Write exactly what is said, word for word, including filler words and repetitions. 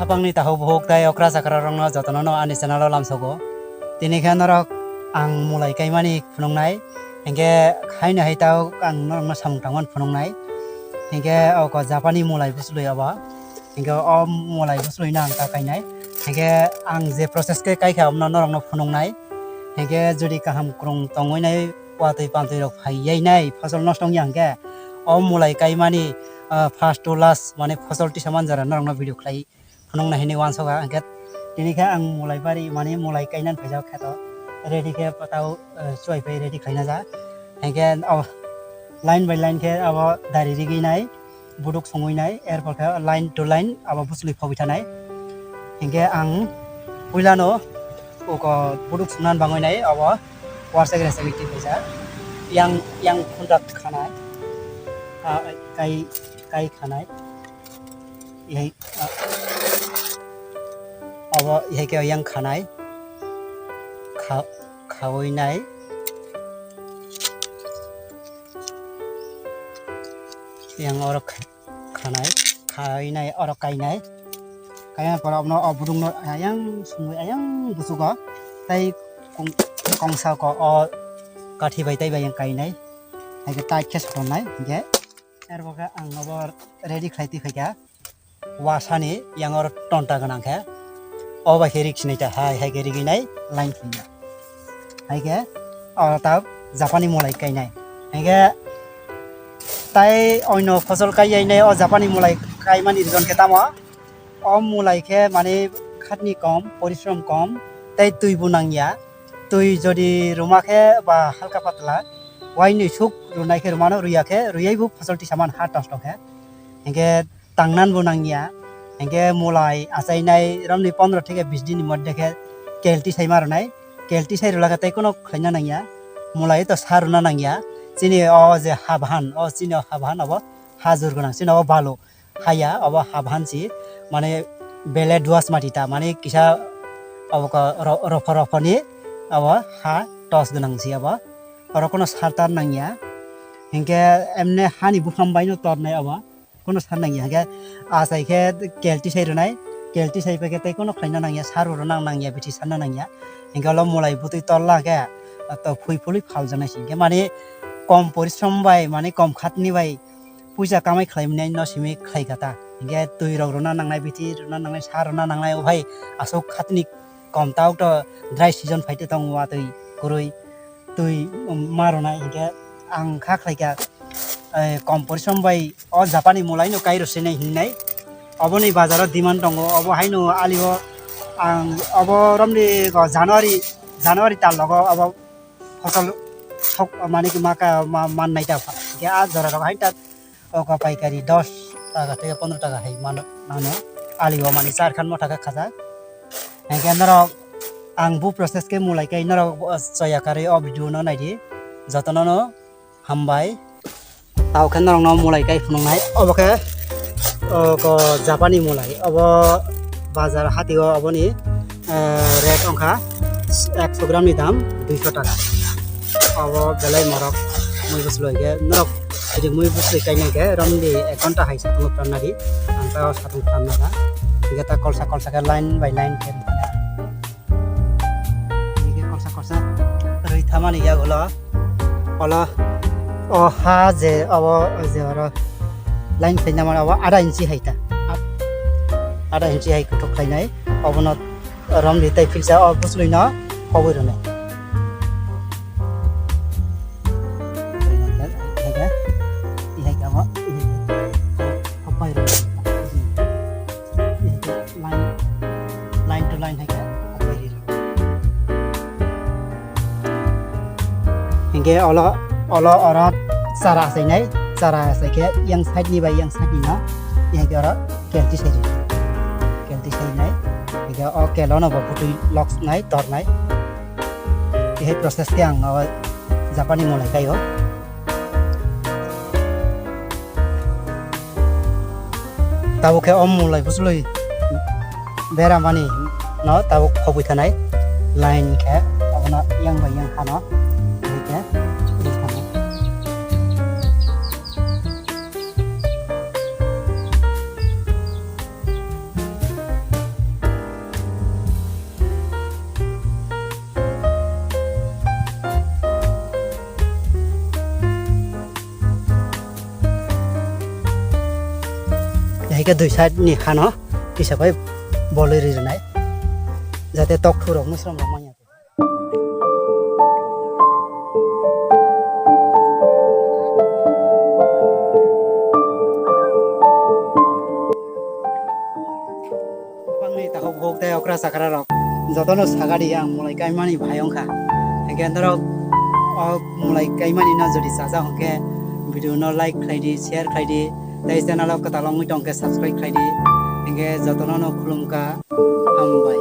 Hapangni takhuk bukhuk tei okra chakra rokno jotono no ani channel o lamsogo. Tini khe norok ang mulai kaimani phunuknai, hinkhe haino hai ta ang norokno samung tangmani phunuknai. Hinkhe oko Japani mulai bwchlwi obo. Hinkhe o mulai bwchlwino ang ta kainai. Hinkhe ang je process khe kaikha omono norokno phunuknai. Hinkhe jodi kaham kwrwng tongwi nai, watwi pantwi rok phai yai nai, phosol nosto wngya hinkhe o mulai kaimani, ah, first to last mane phosol tisa manjara norokno video khlai phunukna hinwi uansukha. Hinkhe tini khe ang mulai bari mane mulai kainani phaijak kheto ready khe patao, eh, chuai phai ready khlaina ja. Hinkhe o line by line khe abo dari rigwi nai, buduk songwi nai, erpor khe line to line abo bwchlwi phobwi thanai. Hinkhe ang puilano uko buduk songna bangwi nai abo warsa gra sagwi twi phaisa. Yang, yang khundak khanai, ah, kai, kai khanai. Ihai, ah, abo ihai khe yang khanai. Kha-, khawi nai. Yang oro kha-, khanai, khawi nai, oro kainai. Kainai pore abono o budukno ayang songwi ayang busugo. Tai kong-, kongsa ko o kathi bai tai bai yang kainai. Hai khe tai khe sotonnai hinkhe. Erbo khe ang obo ready khlai twi phaikha. Wasani yang oro tonta gwnang khe. O bai khe rik sinai ta hai, hai khe rigwi nai line khlai ya. Hai khe oro ta Japani mulai kainai. Hai khe tai oino phosol kai yai nai o Japani mulai kaimani reason khe tamo? O mulai khe mane khatni kom, porishrom kom, tei twi bo nangya. Twi jodi rwma khe ba halka patla, uainwi suk rwnai khe rwmano, rwya khe rwyai bo phosol tisa man ha tosto khe. Hinkhe tangnan bo nangya. Hinkhe mulai achainai romni pondro theke bis din ni moddhe khe kelti sai ma rwnai. Kelti sai rwla khe tei kono khlaina nangya. Mulai to sa rwna nangya. Chini o je ha bahan, o chini o ha bahan obo ha jur gwnang, chini o balu. Haya, obo ha bahan si, mane bele duas mati ta, mane kisa obo ko ro-, rophor rophor ni obo ha tos gwnang si obo. Oro kono sar tar nangya. Hinkhe emne hani buphang bai no tornai obo. Kono sar nangya. Hinkhe achai khe kelti sai rwnai, kelti sai pai khe tei kono khlaina nangya, sar rwna nang nangya, bithi sanna nangya. Hinkhe olo mulai bwtwi torla khe to phui phului phal janai si. Hinkhe mane kom porishrom bai, mane kom khatni bai puisa kamai khlai mani no simi khlai kha ta. Hinkhe twi rok rwna nangnai, bithi rwna nangnai, sa rwna nangnai, o hai aswk khatini kom ta, ok to dry season phai te tongo, watwi kwrwi twi ma rwnai. Hinkhe ang kha khlai kha, eh, kom porishrom bai o Japani mulai no kai rw sinai hinwi nai. Oboni bazar o demand tongo, obo haino ali o ang obo romni go January, January tal logo obo phosol sok mani ki maka ma-, man nai ta pha. Ge a jora rok hai ta oka paikari dos taka tei pondro taka hai mano, mano. Ali o mani char khan motha kha khaja. Hingke norok ang bu process ke mulai kai norok bo soya karwi o video no naidi. Jotono no hambai. Tao khe norokno mulai kai phunuknai. Obo khe, o, ko Japani mulai. Obo bazar hatio oboni, eh, rate wngkha ekso gram ni dam duiso taka. Obo belai morok mui bwswlwi khe norok rijik mui bwswlwi kainai khe romdi ek ghonta hai satung pran nadi. Ang tao satung pran naga. Hingke ta kolsa kolsa khe line by line khe. Hingke korsa korsa rwi thamani yagulo. Olo o ha je obo je oro line khlaina mano obo ada inchi hai ta. Ada inchi hai kutuk khlainai. Obono romdi tei philsa o bwswlwino kobwi rwnai. Ihai khe obo, ihai khe. Line, line to line hai khe. Hingke olo, olo oro chara achainai, chara achai khe yang side ni bai yang side ni no, yang khe oro kelti sai ri, kelti sai nai, hingke o kelo no bo putui lok nai, tor nai, tihai process khe ang o Japani mulai kai o. Tabuk khe o mulai bwswlwi beramani no tabuk khobwi thanai line khe abono yang bai yang hano bai khe chukri thanai. Eke dui side ni hano kisa bai bolwi ri rwnai, jate tok thurok musrom rok manya. Bangni takhuk bukhuk tei okra chakra rok jotono sagadi ang mulai kaimani bhai wngkha. Hingke norok o mulai kaimani no jodi chajak hingke video no like khlai di, share khlai di, tei channel o kwtal wngwi tongkhe subscribe khlai di. Hingke jotono no khulumkha, hambai.